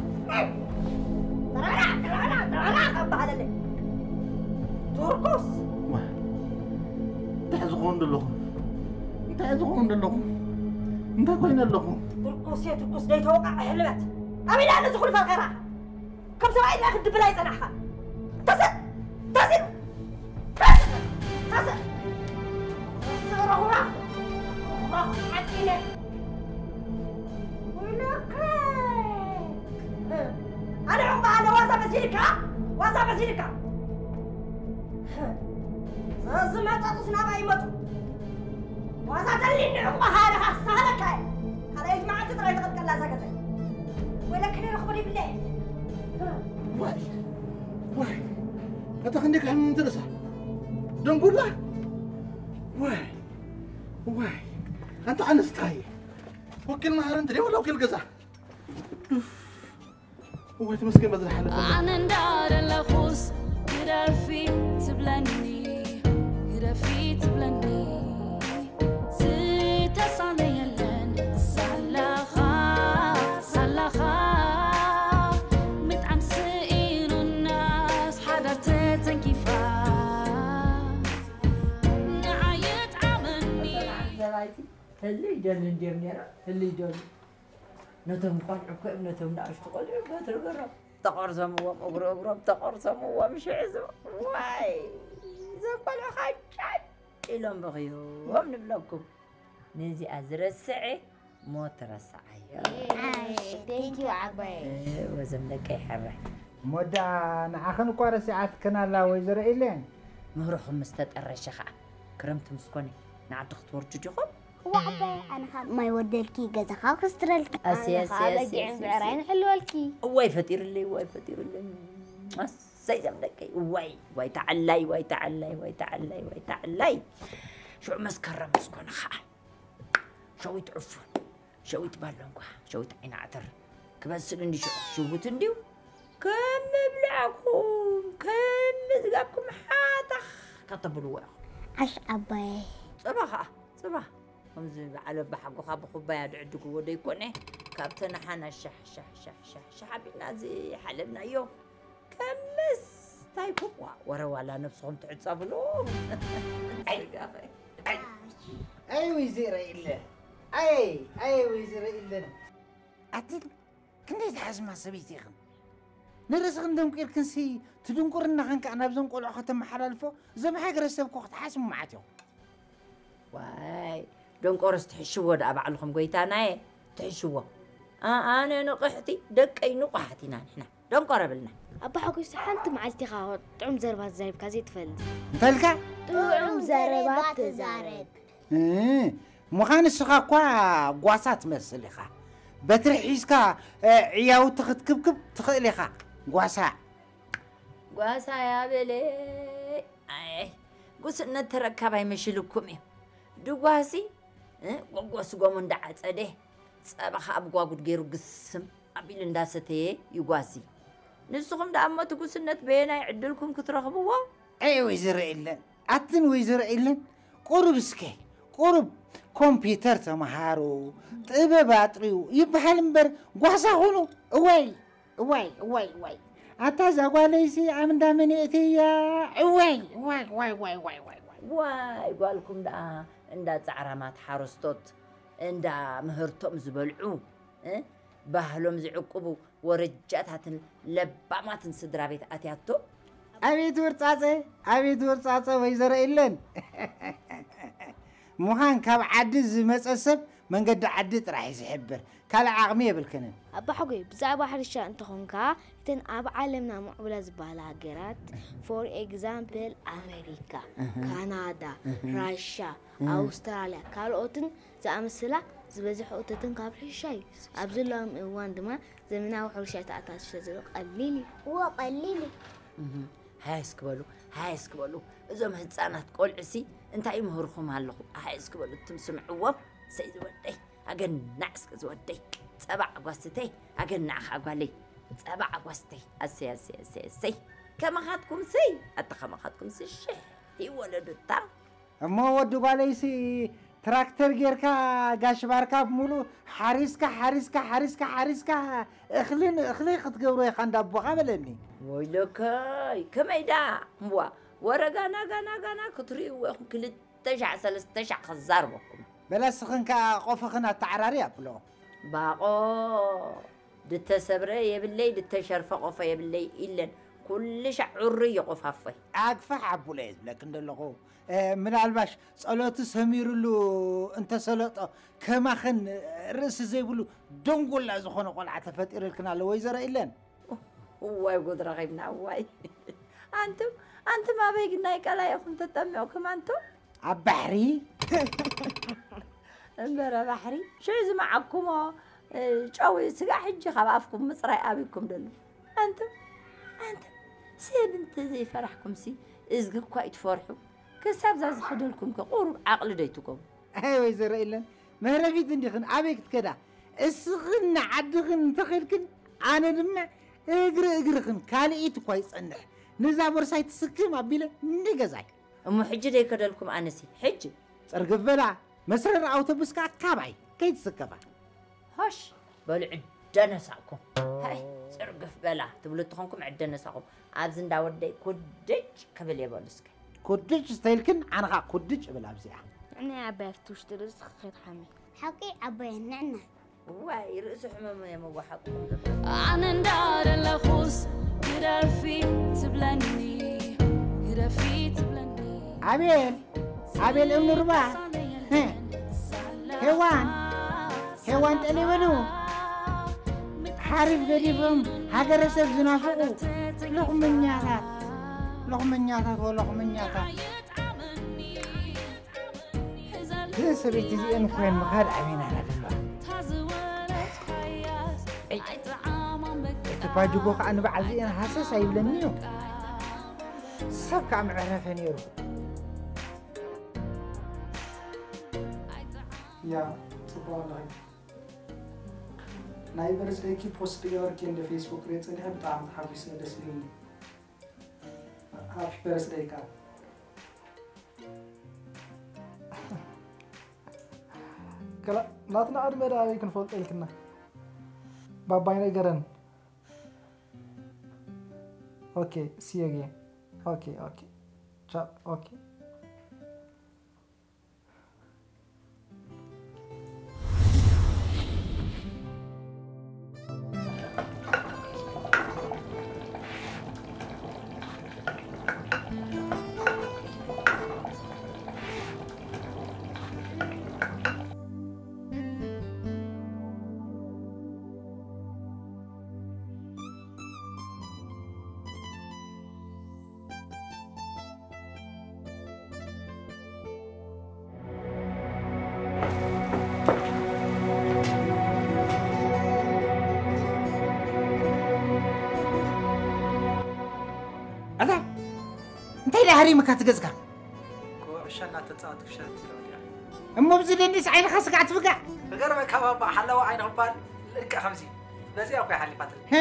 ዝኾን ዘለኹ እንታይ ዝኾን ዘለኹ እንታይ ኮይነ ኣለኹ? ትኩስ እየ ትኩስ ዘይተወቃዕ ሕልበት ኣበይ ደኣ ነዚ ኩሉ ፈኸራ ከም ሰብኣይ ደኣ ክትድብል ኣይጸናሕካ። ተሰ ተሰ ተሰ ተሰ ረኹባ ረኹባ ዓጢነ ወይለከ ኣነ ዕቑባ ኣነ ዋዛ መሲልካ ዋዛ መሲልካ ዝመጠጡስ ናባይ ይመጡ። ዋዛ ተሊኒ ዕቑባ ሃለኻ ዝሳለካ ካልኣይቲ መዓልቲ ጥራይ ተቐጥቀላ እዛ ገዛ። ወይለከ ነረኽቦ ይብለ። ዋይ ዋይ እታ ክንደይ ክሕም እንትርእሳ ደንጉላ ዋይ ዋይ ኣንታ ኣነስታይ ወኪል መሃር እንተ ወላ ወኪል ገዛ እወ ተመስገን በዚ ዝሓለፈ ኣነ እንዳደለኹስ ግደፊ ትብለኒ ግደፊ ትብለኒ ዝተሳለ የለን ሳላኻ ሳላኻ ምጥዓም ስኢኑናስ ሓዳር ተተንኪፋ ንዓይ ይጥዓመኒ ዘባይቲ ህልይ ደሉ እንድዮም ነይሮም ህልይ ደሉ ነቶም ቆልዑ እኮ እዮም ነቶም ንኣሽቱ ቆልዑ በትሪ ገሮም ተቆርዘምዎም እግሪ እግሮም ተቆርዘምዎም ሽዕ ዝብ ዋይ እዞም ቆልዑ ኸጫጭ ኢሎም በኽዮም ንብለኩም ነዚኣ ዝረስዐ ሞት ረስዓዮ Thank you ዓባየ ወዘም ደቀይ ሕረ ሞዳ ንዓኽን እኳ ረሲዓትክን ኣላ ወይዘሮ ኢሌን ምህሮኹም ምስ ተጠረሸ ኸዓ ክረምቲ ምስ ኮነ ንዓዲ ክትወርዱ ዲኹም እዋ ዓባየ ኣነ ኸዓ ማይ ወርደልኪ ገዛኻ ክስትረልኪ ኣነ ኸዓ በጊዕን ብዕራይን ሕልወልኪ እዋይ ፈጢርለይ እዋይ ፈጢርለይ ኣሰይ ዘም ደቀይ እዋይ ዋይ ተዓላይ ዋይ ተዓላይ ዋይ ተዓላይ ዋይ ተዓላይ ሽዑ መስከረም ምስ ኮነ ኸዓ ሸዊት ዕፉን ሸዊት ባሎንኳ ሸዊት ዓይኒ ዓተር ክበስል እንዲ ሽዑ ክሽውት እንዲዩ ከም ምብላዕኩም ከም ምዝጋብኩም ሓታኽ ከተብልዎ ኢኹም ዓሽ ዓባየ ጽባ ኸዓ ጽባ ከምዚ በዓል ኣባሓጎኻ ብኩባያ ድዕድግዎ ደይኮነ ካብ ተነሓና ሻሕ ሻሕ ሻሕ ሻሕ ሻሕ ኣቢልና እዚ ሓለብናዮ ከምስ ታይ ኩዋ ወረ ዋላ ነብስኹም ትዕጸብሉ ኣይ ወይዘሮ ኢለ ኣይ ኣይ ወይዘሮ ኢለን ኣቲ ክንደይ ዝሓዝማ ሰበይቲ ኢኽን ንርእስኽን ደንቂርክንሲ ትድንቁርናኽን ከኣ ናብዘን ቆልዑ ከተመሓላልፎ እዞም ሃገረሰብ እኮ ክትሓስሙ መዓት ኢኹም ዋይ ደንቆሮስ ትሕሽዎ ደኣ ባዕልኹም ጎይታናየ ትሕሽዎ ኣነ ንቕሕቲ ደቀይ ንቑሓት ኢና ንሕና ደንቆረ ብልና ኣባ ሓጎስ ሓንቲ መዓልቲ ኢኻ ጥዑም ዘረባ ተዛሪብካ ዘይትፈልጥ እንተልካ ጥዑም ዘረባ ተዛረብ ምዃን እስኻ እኳ ጓሳ ትመስል ኢኻ በትሪ ሒዝካ ዕያውቲ ክትክብክብ ትኽእል ኢኻ ጓሳ ጓሳ ያበለ ጉስነት ተረካብ ኣይመሽልኩም እዩ ድጓሲ ጎጎ ስጎሙ እንዳዓጸደ ጸባ ከኣ ብጓጉድ ገይሩ ግስም ኣቢሉ እንዳሰተየ ይጓሲ ንስኹም ደኣ እሞ እቲ ጉስነት በየናይ ዕድልኩም ክትረኽብዎ ኣይ ወይዘሮ ኤለን ኣትን ወይዘሮ ኤለን ቁሩብ እስከ ቁሩብ ኮምፒተር ተምሃሩ ጥበብ ኣጥርዩ ይበሃል እምበር ጓሳ ኹኑ እዋይ እዋይ እዋይ እዋይ ኣታ እዛ ጓለይሲ ኣብ እንዳ መን የእትያ እዋይ እዋይ እዋይ እዋይ እዋይ እዋይ ዋይ ጓልኩም ደኣ እንዳ ጻዕራማት ሓረስቶት እንዳ ምህርቶም ዝበልዑ እ ባህሎም ዝዕቅቡ ወረጃታትን ለባማትን ስድራ ቤት ኣትያቶ ኣቤት ውርጻጸ ኣቤት ውርጻጸ ወይዘሮ ኢለን ምዃን ካብ ዓዲ ዝመጸ ሰብ መንገዲ ዓዲ ጥራሕ እዩ ዝሕብር ካልእ ዓቕሚ የብልክንን ኣባሓጎይ ብዛዕባ ሕርሻ እንተኾንካ እተን ኣብ ዓለምና ምዕቡላ ዝበሃላ ሃገራት for example ኣሜሪካ ካናዳ ራሻ ኣውስትራልያ ካልኦትን ዝኣመሰላ ዝበዝሐ እቶተን ካብ ሕርሻ እዩ። ኣብዚ ሎሚ እዋን ድማ ዘመናዊ ሕርሻ ተኣታትዩ ስለዘሎ ቀሊል እዩ። እወ ቀሊል እዩ። ሃያ እስኪ በሉ ሃያ እስኪ በሉ እዞም ህፃናት ቆልዑሲ እንታይ ይምህርኹም ኣለኹ ሃያ እስኪ በሉ እትም ስምዕዎም ሰይ ዝወደይ ኣገናዕ እስኪ ዝወደይ ፀባዕ ጓስትተይ ኣገናዕ ከዓ ጓለይ ፀባዕ ጓስተይ ኣሰይ ኣሰይ ኣሰይ ኣሰይ ከማኻትኩም ሰይ ኣታ ከማኻትኩም ሲ ሽሕ ይወለዱ እታ እሞ ወዲ ጓለይሲ ትራክተር ጌርካ ጋሽ ባርካ ብምሉእ ሓሪስካ ሓሪስካ ሓሪስካ ሓሪስካ እኽልን እኽሊ ክትገብሮ ኢኻ እንዳቦኻ በለኒ። ወይለከይ ከመይ ደኣ እምቧ ወረ ጋና ጋና ጋና ክትርእይዎ ኢኹም፣ ክልተ ሻዕ ሰለስተ ሻዕ ክዛርበኩም። በላ እስኽን ከኣ ቆፈኽን ኣተዓራሪ ኣብሎ። ባቆ ድተሰብረ የብለይ፣ ድተሸርፈ ቆፎ የብለይ ኢለን። ኩሉ ሻዕ ዑሩይ ይቆፋፎይ። ኣግፋሕ ኣቡለ እየ ዝብለክን ዘለኹ። እ፣ ምናልባሽ ጸሎቱ ሰሚሩሉ እንተሰለጦ ከማኽን ርእሲ ዘይብሉ ደንጎላ ዝኾነ ቆልዓ ተፈጢርልክን ኣሎ ወይዘሮ ኢለን። እዋይ ጉድ ረኺብና፣ እዋይ። ኣንቱም፣ ኣንቱም ኣበይ ግን ናይ ቀላይ ኢኹም ተጠሚቕኩም ኣንቱም? ኣብ ባሕሪ። እምበረ ባሕሪ። ሽዑ ዝመዓኩሞ፣ እ፣ ጨው ስጋዕ ሕጂ ካብ ኣፍኩም ምጽራይ ኣብይኩም ደሎ። ኣንቱም፣ ኣንቱም፣ ሰብ እንተ ዘይፈራሕኩምሲ እዝጊ እኳ ይትፈርሑ። ክሳብ እዛ ዝኸደልኩም ከ ቁሩብ ዓቕሊ ዶ ይትገብሩ? ኣይ ወይዘሮ ኢለን፣ መህረፊት እንዲኽን ኣበይ ክትከዳ? እስኽን ንዓድኽን እንተኸድክን፣ ኣነ ድማ እግሪ እግርኽን ካልኢት እኳ ይጸንሕ። ነዛ ቦርሳይ ትስክም ኣቢለ ንገዛይ። እሞ ሕጂ ደይከደልኩም ኣነሲ፣ ሕጂ? ጽርግፍ በላ፣ መስረር ኣውቶቡስ ከኣ ካባይ ከይትስከፋ። ሆሽ በሉ ዕደነ ሳቕኩም። ሃይ ጽርግፍ በላ ትብሉ ትኾንኩም ዕደነ ሳቕኩም። ኣብዚ እንዳ ወደይ ኩድጭ ክብል እየ በሉ እስከ። ኩድጭ ዝተይልክን ኣነ ኸኣ ኩድጭ እብል ኣብዚኣ። ንዕናይ ዓባይ ኣብቲ ውሽጢ ርእስኺ ከይትሓሚ። ሓቂ ዓባይ ንዕና። እዋይ ርእሲ ሕመሙ እየ መጓሓጥኩም ዘሎ። ኣነ እንዳደለኹስ ግደፊ ትብለኒ፣ ግደፊ ትብለኒ። ኣቤል፣ ኣቤል እምኒ ሩባ። ሄ፣ ሄዋን፣ ሄዋን ጠለይ በሉ። ሓሪፍ ገዲፎም ሃገረሰብ ዝናፍቑ ሎኽመኛታት፣ ሎኽመኛታት ወሎኽመኛታት። እዘን ሰበይቲ እዚአን እኮ እየን ምኻድ ኣበይና ኣለዋ። ኣይ፣ እቲ ፓጅጎ ከዓ ንበዓል እዚአን ሃሰስ ኣይብለኒ እዩ። ሰብ ከዓ መዕረፈ ነይሩ። ያ፣ ጽቡቕ ኣለኺ። ናይ በርስደይኪ ፖስት ገበርኪ እንደ ፌስቡክ ሪአ ጸኒሐ ብጣዕሚ ተሓጒሰ፣ ደስ ኢሉኒ። ሃፒ በርስደይ ቃል። ከላ ናትና ዕድመ ዳ ኣበይ ክንፈልጦ ኢልክና? ባባይ ነገረን። ኦኬ፣ see you again. ኦኬ፣ ኦኬ። ቻው፣ ኦኬ። ኣታ እንታይ ደኣ ሃሪምካ ትገዝካ? ኩዕሾ እናተጻወትኩ ሸት ኢለ ወዲቐ። እሞ ብዚ ደንዲስ ዓይንኻ ስጋዕ ትፍጋዕ? ክገርመካ ባባ ሓለዋ ዓይኒ ክባል ልክዕ ከምዚ በዚኣ እኮ ይሓሊፋትኒ። ሄ፣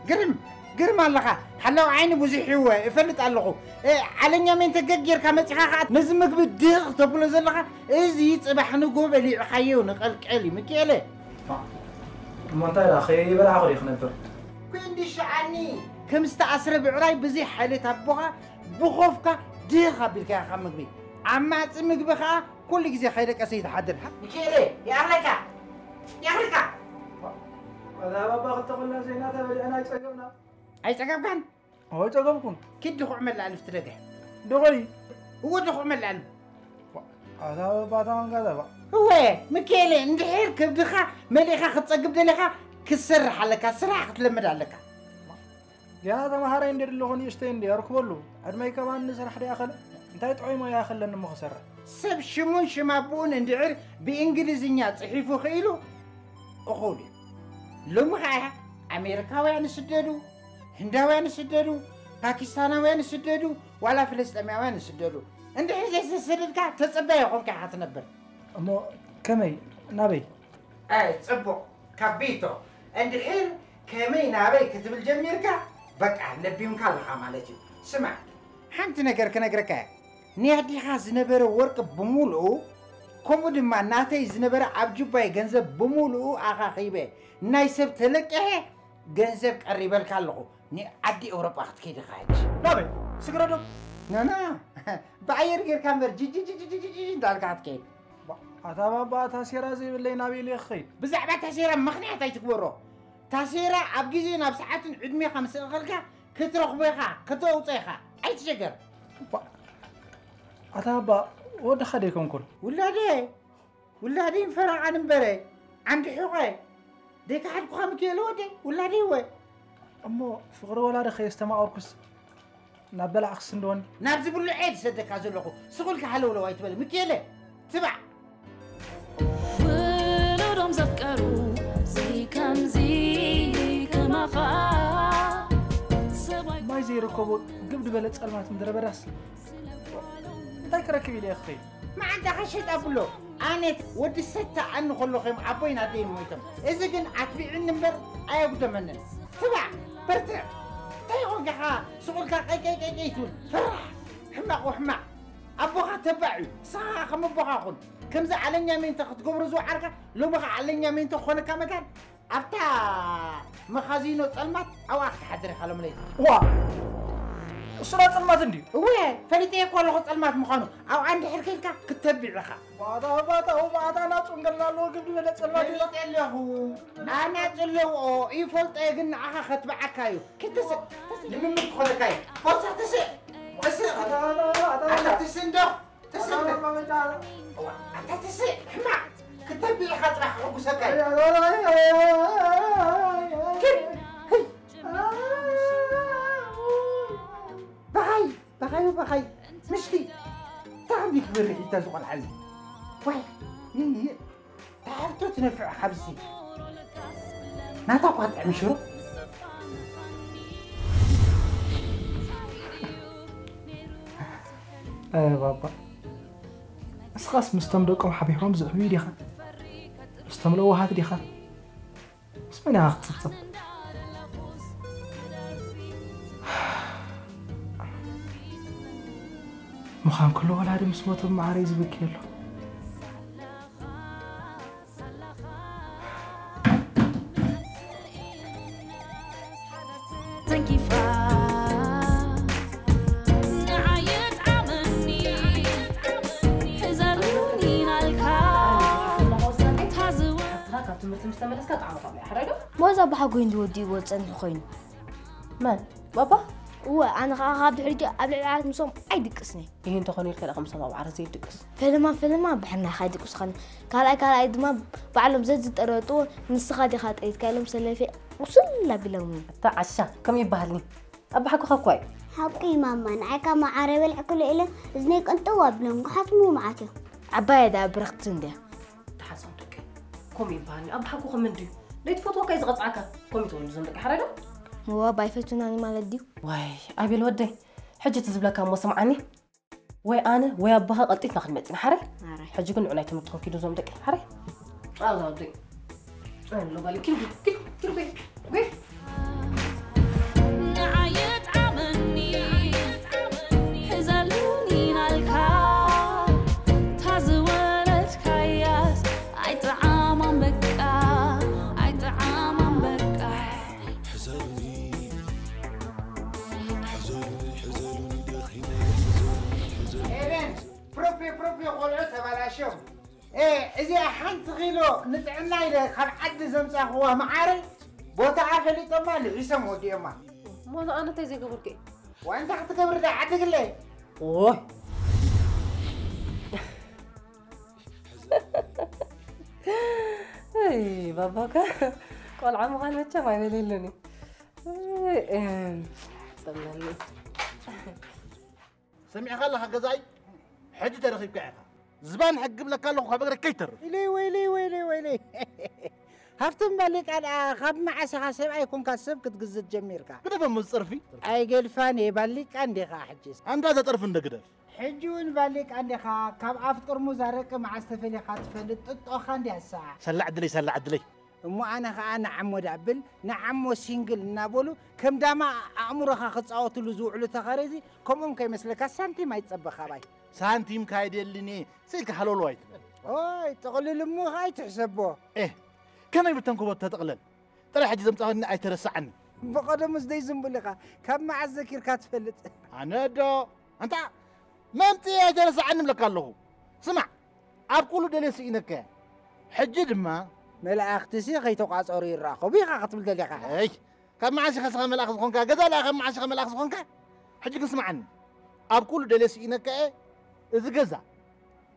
ግርም፣ ግርም ኣለኻ። ሓለዋ ዓይኒ ብዙሕ ይወ እፈልጥ ኣለኹ። እ፣ ዓለኛ ሜንተ ገግ ጌርካ መጺኻ ኸኣ ነዚ ምግቢ ድኽ ተብሎ ዘለኻ፣ እዚ ጽባሕ ንግሆ በሊዕኻዮ ንቐልቀል እዩ፣ ሚኪኤለ። እሞ እንታይ ደኣ፣ ከይበላዕኹ ድየ ክነብር? ኩንዲ ሽዓኒ፣ ከም ዝተኣስረ ብዕራይ ብዘይ ሓይሊ ኣቦኻ ብኾፍካ ድኽ ኣቢልካ ኢኻ ካብ ምግቢ። ዓማጺ ምግቢ ኸኣ ኩሉ ግዜ ከይደቀሰ እዩ ዝሓድር። ሚኪኤለ፣ ይኣኽለካ፣ ይኣኽለካ። ኣዛ ባባ ክልተ ኮላ ዘይና ተበሊዕና ኣይጸገብና። ኣይጸገብካን? ኣይጸገብኩን። ኪድ ድኹዕ መላእልፍ ትደገ። ድኹይ? እወ፣ ድኹዕ መላእልፍ። ኣዛ ባባ ታማን ጋዛ ባ። እወ፣ ሚኪኤለ፣ እንድሕር ከብድኻ መሊእኻ ክትጸግብ ደሊኻ ክትሰርሕ ኣለካ፣ ስራሕ ክትለምድ ኣለካ። ገና ተምሃራይ እንደ ደለኹ ንእሽተይ እንደ ኣርክበሉ። ዕድመይ ከማን ንስራሕ ድኣ ከለ እንታይ ጥዑይ ሞያ ከለኒ እሞ ክሰርሕ? ሰብ ሽሙን ሽም ኣቦኡን እንድሕር ብእንግሊዝኛ ጽሒፉ ክኢሉ እኹል እዩ። ሎሚ ኸኣ ኣሜሪካውያን ይስደዱ፣ ህንዳውያን ይስደዱ፣ ፓኪስታናውያን ይስደዱ፣ ዋላ ፍልስጤማውያን ይስደዱ። እንድሕር ዘይተሰደድካ ተጸባይ ኾንካ ኢኻ ትነብር። እሞ ከመይ ናበይ? ኣይ፣ ጽቡቕ፣ ካቢቶ። እንድሕር ከመይ ናበይ ክትብል ጀሚርካ፣ በቃ፣ ለቢምካ ኣለኻ ማለት እዩ። ስማዕ፣ ሓንቲ ነገር ክነግረካ እየ። ናይ ኣዴኻ ዝነበረ ወርቂ ብምሉኡ፣ ከምኡ ድማ ናተይ ዝነበረ ኣብ ጁባይ ገንዘብ ብምሉኡ ኣኻኺበ፣ ናይ ሰብ ተለቂሐ፣ ገንዘብ ቀሪበልካ ኣለኹ። ንዓዲ ኤውሮጳ ክትከይድ ኢኻ ሕጂ። ናበይ? ስግረዶም? ናና፣ ብኣየር ጌርካ እምበር ጅጅጅጅጅጅ እንዳልካ ክትከይድ። ኣታ ባባ፣ ታሴራ ዘይብለይ ናበይ ኢለ ክኸይድ? ብዛዕባ ታሴራ ምኽንያት ኣይትግበሮ። ታሴራ ኣብ ግዜ ናብ ሰዓትን ዕድሜኻ ምስ እኸልካ ክትረኽቦ ኢኻ፣ ከተውፅኦ ኢኻ። ኣይትሸገር። ባ-፣ ኣታ ባባ፣ ወድኻ ደይኮንኩን? ውላደ፣ ውላደይ ፈረቓን እምበረ፣ ዓንዲ ሑቐ፣ ደይከሓድኩኻ ምክኤለ ወደይ፣ ውላደይ ወ። እሞ ፍቕሪ ወላዲ ከየስተማቐርኩስ ናብ በላዕክስ እንደወኒ? ናብዚ ብሉዐ ዝሰደካ ዘለኹ፣ ስቕ ኢልካ ሃለውለው ኣይትበል ምክኤለ፣ ትባዕ። ውሉዶም ዘፍቀሩ ዘይከምዚ ከማኻ ሰብኣይ ማይ ዘይርከቦ ግብ ዝበለ ጸልማት ምድረ በዳስ እንታይ ክረክብ ኢለ እየ ክኸይድ? መዓንጣኻ ሸጥ ኣብሎ። ኣነ ወዲ ሰተ ኣኒ ከለኹ እዮም ኣቦይን ኣደይን ሞይቶም። እዚ ግን ኣትቢዕኒ እምበር ኣየጉደመንን። ትባዕ፣ በርትዕ። እንታይ ይኾንካ ኢኻ ስቕ ኢልካ ቀይ ቀይ ቀይ ቀይ ትብል? ፈራሕ። ሕማቕ ወሕማቕ። ኣቦኻ ተባዕ እዩ። ንስኻ ኸዓ ከም ኣቦኻ ኩን። ከምዚ ኣለኛ ሜንቶ ክትገብሮ ዝወዓልካ፣ ሎሚ ኸዓ ኣለኛ ሜንቶ ክኾነካ መታን ኣብታ መኻዚኖ ጸልማት ኣብኣ ክትሓድር ኢኻ ሎሚ ለይቲ። ዋ! እሱ ዳ ጸልማት እንድዩ? እወ፣ ፈሊጠዮ እኮ ኣለኹ ጸልማት ምዃኑ። ኣብኣ እንድሕር ከይድካ ክትተብዕ ኢኻ። ባታ፣ ባታ፣ ባታ፣ ኣናጹ እንገላ ኣለዎ፣ ግብ ዝበለ ጸልማት እዩ። ፈሊጠ ኣለኹ። ኣናጹ ኣለዎ፣ ይፈልጦ እየ፣ ግን ንዓኻ ከትብዓካ እዩ። ክትስእ፣ ልምምድ ክኾነካ እዩ። ፎርሳ ትስእ፣ ትስእ። ኣታ ትስእ እንዶ። ተሰለ። ኣታ ተስእ፣ ሕማቕ። ክተብዕ ኢኻ ጥራሕ ክሕጉሰካ እዩ። ኪድ፣ ህይ። በኻይ፣ በኻዩ፣ በኻይ። ምሽቲ። እንታይ ከም ክብርህ ኢታ ዝቖልዓ እዚ። ዋይ፣ ይይ፣ ይይ። ተሓፍቶ ትነፍዕ ካብዚ። ናታ እኳ ጥዕም ሽሮ። ኣይ ባባ፣ እስኻስ ምስቶም ደቆም ሓቢሖም ዝዕብዩ ዲኻ? ምስቶም ለዋሃት ዲኻ? ምስ መን ኢኻ ክትጽብጸብ? ምዃን ከሎ ወላዲ ምስ ሞቶም ማዕረ እዩ ዝብኪ ኣሎ። ተንኪፋ ንዓይ የጥዓመኒ፣ ሕዘሉኒ ናልካ ታዝወ። ሓፍትኻ ካብ ትምህርቲ ምስ ተመለስካ ጣዕሙ ካብ ናይ ሓራይ ዶ? ሞዛ ብሓጎይ እንዲወዲእዎ ዝጸንሑ ኮይኑ። መን? ባባ? እወ፣ ኣነ ኸኣ ካብ ድሕሪኡ ኣብ ልዕሊ ዓራት ምስኦም ኣይድቅስን እየ። ይህ እንተኾነ ኢልካ ደኣ ከምሶም ኣብ ዓራት ዘይድቅስ? ፈለማ ፈለማ ብሕና ካይድቅሱኻኒ። ካልኣይ ካልኣይ ድማ ባዕሎም ዘዝጠረጥዎ ንስኻ ዲኻ ጠሪትካ ኢሎም ሰለፊ ቁስል ኣቢሎምኒ። እታ ዓሻ፣ ከምኡ ይበሃልኒ። ኣባሓጎኻ እኳ እዩ። ሓቁ እዩ ማማ፣ ንዓይ ካብ መዓረ በልዕክሉ ኢለ እዝነይ ቅንጥው ኣቢሎም፣ ክሓስሙ መዓት እዮም። ዓባየ ደኣ ብርኽቲ እንድያ። ተሓዞም ደቂ፣ ከምኡ ይበሃልኒ። ኣባሓጎ ከመን ድዩ? ዘይትፈትወካ እዩ ዝቐጽዓካ። ከምኡ ትበሉ እዞም ደቂ ሓራይ ዶ? እወ፣ ኣባይ ፈቱናኒ ማለት ድዩ? ዋይ፣ ኣቤል ወደይ፣ ሕጂ እቲ ዝብለካ እሞ ስምዓኒ። ወይ ኣነ ወይ ኣባኻ ቀልጢፍና ክንመጽእ ኢና ሓራይ። ሓራይ። ሕጂ ግን ንዑ ናይ ትምህርትኹም ኪዱ እዞም ደቂ ሓራይ። ኣብዛ ወደይ። ጽዕን ኣሎ ጓለይ። ኪዱ፣ ኪዱ፣ ኪዱ፣ ኪዱ፣ ኪዱ። ንዓይ የጥዓመኒ፣ ሕዘሉኒ ናልካ። እታ ዝወለድካያስ ኣይጥዓማን በቃ፣ ኣይጥዓማን በቃ። ሕዘሉኒ፣ ሕዘሉኒ፣ ሕዘሉኒ፣ ደኺመ፣ ሕዘሉኒ፣ ሕዘሉኒ። ኤደን፣ ፕሮፌ፣ ፕሮፌ ቆልዑ ተባላሽዮም። ኤ፣ እዚኣ ሓንቲ ኪሎ ንጥዕና ኢለ ካብ ዓዲ ዘምጻኽዋ መዓረ፣ ቦታኣ ፈሊጦማ፣ ልሒሶም ወዲኦማ። እሞ ኣነ እንታይ ዘይገበርኩ እየ? ዋንታ ክትገብሪ ዳ ዓዲ ግለ? ኦይ። እይ፣ ባባካ ቆልዓ ምዃን መቸም ኣይበለየሉን እዩ። እይ፣ እም፣ ጸመኒ። ሰሚዕካ ኣለኻ ገዛኢ? ሕጂ ተረኺብካ ኢኻ። ዝባን ሕጊ ብለካ ኣለኹ፣ ካብ እግረይ ከይተርፍ። ኢለይ ወይለይ፣ ወይለይ፣ ወይለይ። ሃፍቶም ባሊቃ ደኣ ካብ መዓስ ኢኻ ሰብኣይ ኮንካ ሰብ ክትግዝእ ጀሚርካ? ግደፎ፣ ምስ ጸርፊ። ኣይገድፋን እየ፣ ባሊቃ እንዲኻ ሕጂስ። ኣንታ ተጠርፊ እንደ ግደፍ። ሕጂ እውን ባሊቃ እንዲኻ፣ ካብ ኣፍ ጥርሙዝ ኣረቂ መዓስ ተፈሊኻ ትፈልጥ? ጥጦኻ እንድያ እሳ። ሳላ ዕድለይ፣ ሳላ ዕድለይ። እሞ ኣነ ኸኣ ንዓሞ ደኣ ብል፣ ንዓሞ ሲንግል እናበሉ ከም ዳማ ኣእምሮኻ ክጻወትሉ ዝውዕሉ ተኻረይቲ፣ ከምኦም ከይመስለካ ሳንቲም ኣይትጸበ ካባይ። ሳንቲም ካይደልን እየ፣ ስኢልካ ሃለውለው ኣይትበል። ኦይ፣ ጥቕልል እሞ ኸኣ ኣይትሕሰቦ። ኤህ፣ ከመይ ብተንኮቦ ተጥቕለል? ጥራይ ሕጂ ዘምጻኻኒ ኣይተረስዓኒ። ብቐደሙስ ደይ ዝንቡል ኢኻ፣ ካብ መዓስ ዘኪርካ ትፈልጥ? ኣነ ዶ? ኣንታ መምፅእ ኣይተረስዓኒ እብለካ ኣለኹ። ስማዕ፣ ኣብ ኩሉ ደልየ ስኢነካ እየ። ሕጂ ድማ መላእኽትሲ ከይተቋፀሩ ይራኸቡ ኢኻ ክትብል ደሊኻ። እይ፣ ካብ መዓስ ኢኻ ስኻ መልኣኽ ዝኾንካ? ገዛ ደኣ ካብ መዓስ ኢኻ መልኣኽ ዝኾንካ? ሕጂ ግን ስምዓኒ፣ ኣብ ኩሉ ደልየ ስኢነካ እየ። እዚ ገዛ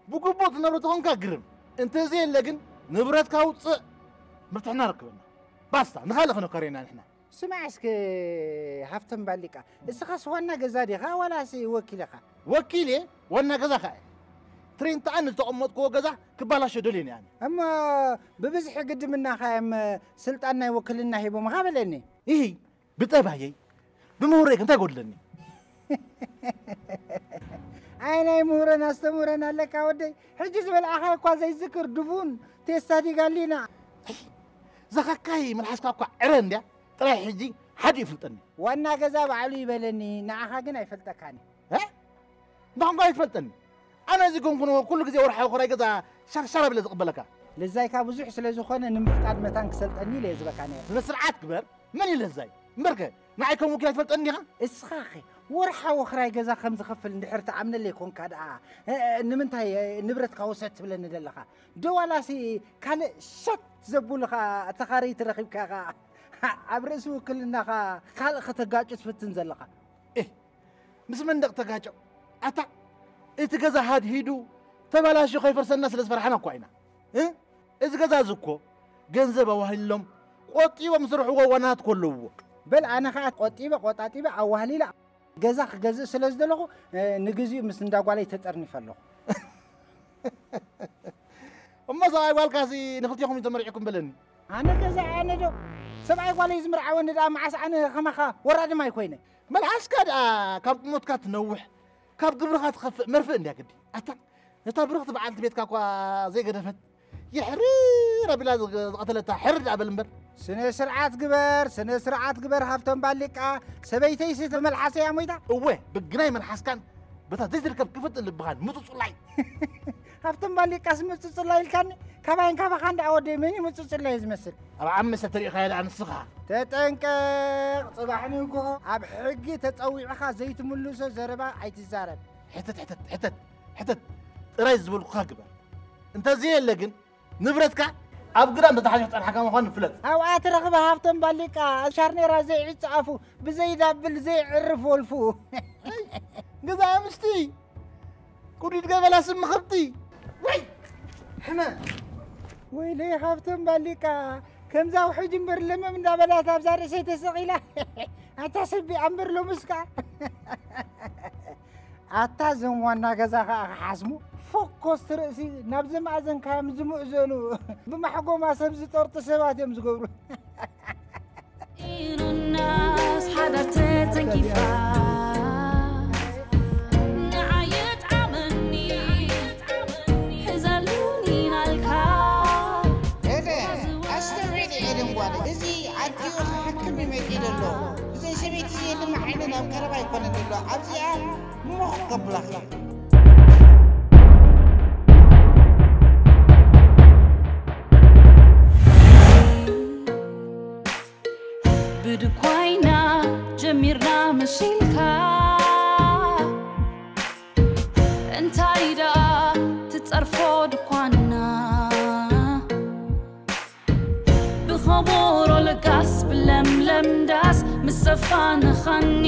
ብግቡእ ትነብሮ ተኾንካ ግርም፣ እንተዘየለ ግን ንብረትካ ውፅእ፣ ምርትሕና ርክበና። ባስታ፣ ንኻልእ ከነካርየና ንሕና። ስማዕ እስኪ ሃፍቶም ባሊቃ፣ እስኻስ ዋና ገዛ ዲኻ ዋላስ ወኪል ኢኻ? ወኪል እየ፣ ዋና ገዛ ኸኣ እየ። ትሬንት ኣነ ዝተቐመጥክዎ ገዛ ክባላሾ ደልየ እየ ኣነ። እሞ ብብዝሒ ግድምናኻ እዮም ስልጣን ናይ ወክልና ሂቦምኻ በለኒ። ኢሂ፣ ብጠባየይ፣ ብምህሮይ እንታይ ጎድለኒ? ኣይ ናይ ምህሮን ኣስተምህሮን ኣለካ ወደይ። ሕጂ ዝበልዓኻ እኳ ዘይዝክር ድፉን ቴስታ ዲጋሊና። ዘኸካይ መልሓስካ እኳ ዕረ እንድያ፣ ጥራይ ሕጂ ሓደ ይፍልጠኒ። ዋና ገዛ ባዕሉ ይበለኒ፣ ንዓኻ ግን ኣይፈልጠካን እዩ። እ? እንዳ ኾንካ ኣይትፈልጠኒ። ኣነ እዚ ጎንኩኖ ኩሉ ግዜ ወርሓዊ ክራይ ገዛ ሻርሻር ኣቢለ ዝቕበለካ። ልዛይካ ብዙሕ ስለ ዝኾነ ንምፍቃድ መታን ክሰልጠኒ ኢለ እየ ዝበካ ነይረ። ስነ ስርዓት ግበር። መን እዩ ለዛይ? እምበርከ ንዓይ ከም ወኪል ኣይትፈልጠኒ ዲኻ? እስኻኸ ወርሓዊ ክራይ ገዛ ከም ዝኸፍል እንድሕር ትኣምነለይ ኮንካ ደኣ፣ እ፣ እ፣ ንምንታይ፣ እ፣ ንብረትካ ውሰድ ትብለኒ ዘለኻ? ዶ ዋላሲ ካልእ ሸት ዘብሉኻ ተኻረይቲ ረኺብካ ኢኻ ኣብ ርእሲ ውክልናኻ ካልእ ከተጋጩ ትፍትን ዘለኻ? ኤህ፣ ምስ መንደቕ ተጋጨው። ኣታ፣ እቲ ገዛ ሃድሂዱ ተባላሽዩ ከይፈርሰና ስለ ዝፈራሕና እኳ ኢና። እ? እዚ ገዛ እዚ እኮ ገንዘብ ኣዋህሊሎም ቆጢቦም ዝሰርሕዎ ዋናታት እኮ ኣለውዎ። በል ኣነ ኸኣ ቆጢበ ቆጣጢበ ኣዋህሊለ ገዛ ክገዝእ ስለ ዝደለኹ፣ እ፣ ንግዚኡ ምስ እንዳ ጓለይ ተጠርኒፈ ኣለኹ። እሞ ሰብኣይ ጓልካሲ ንኽልቴኹም እዩ ተመሪዕኩም በለኒ። ኣነ ገዛ ኣነ ዶ ሰብኣይ ጓለይ ዝምርዓወኒ ደኣ መዓስ ኣነ ኸማኻ ወራዲ ማይ ኮይነ። መልሓስካ ደኣ ካብ ቁመትካ ትነውሕ፣ ካብ ግብርኻ ትኸፍእ መርፍእ እንድያ ግዲ። ኣታ ነታ ብርኽቲ በዓልቲ ቤትካ እኳ ዘይገደፈት የሕርር ኣቢላ ዝገ-፣ ዝቐተለታ ሕርር ደኣ በል እምበር። ስነ ስርዓት ግበር፣ ስነ ስርዓት ግበር ሃፍቶም ባሊቃ። ሰበይተይሲ ብመልሓሰይ እያ ሞይታ። እወ፣ ብግናይ መልሓስካን በታ ዘይትርከብ ክፍጥን ልብኻን ምጹጹላይ። ሃፍቶም ባሊቃስ ምጹጹላይ ኢልካኒ? ካባይን ካባኻን ደኣ ወደይ መን እዩ ምጹጹላይ ዝመስል? ኣብ ዓመሰ ተሪእኻዮ ደኣ ንስኻ። ተጠንቀቕ፣ ጽባሕ ንግሆ ኣብ ሕጊ ተጸዊዕኻ ዘይትምልሶ ዘረባ ኣይትዛረብ። ሕተት፣ ሕተት፣ ሕተት፣ ሕተት ጥራይ ዝበልኩኻ ግበር። እንተዘየለ ግን ንብረትካ ኣብ ግዳም ተታሒዙ ክጸንሓካ ምዃኑ ፍለጥ። ኣብኣ ትረኽበ ሃፍቶም ባሊቃ፣ ሻርኔራ ዘይዕጽ ኣፉ፣ ብዘይዳብል ዘይዕርፍ ወልፉ። ገዛ ኣምስቲ፣ ኩዲድ ገበላ ስም ኽብቲ። ወይ ሕመ። ወይለይ ሃፍቶም ባሊቃ፣ ከምዛ ውሕጅ እምበር ለመም እንዳበላት ኣብዛ ርእሰይ ተሰቒላ። ኣታ ሰቢ ኣምበር ሎምስካ። ኣታ እዞም ዋና ገዛ ኸኣ ክሓስሙ፣ ፈኮስቲ ርእሲ ናብዚ መኣዘንካዮም ዝምእዘኑ፣ ብማሕጎማ ሰብ ዝጠርጡ ሰባት እዮም ዝገብሩ። ኢሉናስ ሓዳር ተተንኪፋ፣ ንዓይ የጥዓመኒ፣ ሕዘሉኒ ናልካ። ኤደ፣ ኣስተውዕል ኤደን ጓል፣ እዚ ኣዲኡ ክሓክም እዩ መጺኡ ዘሎ። እዘን ሰበይቲ እዚኤን ድማ ዓይነን ኣብ ቀረባ ኣይኮነን ዘሎ። ኣብዚኣ ሞኽ ከብላኺ። ብድኳይና ጀሚርና መሲልካ፣ እንታይ ደኣ ትጸርፎ ድኳንና? ብኸበሮ ለጋስ ብለምለም ዳስ ምስ ዘፋንኻኒ፣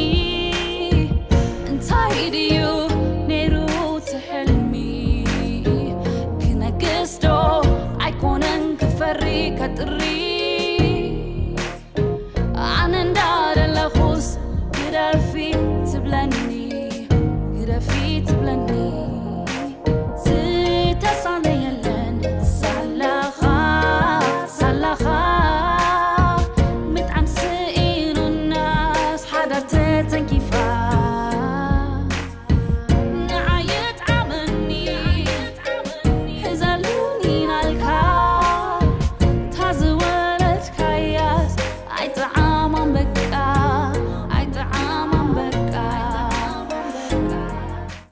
እንታይ ድዩ ነይሩ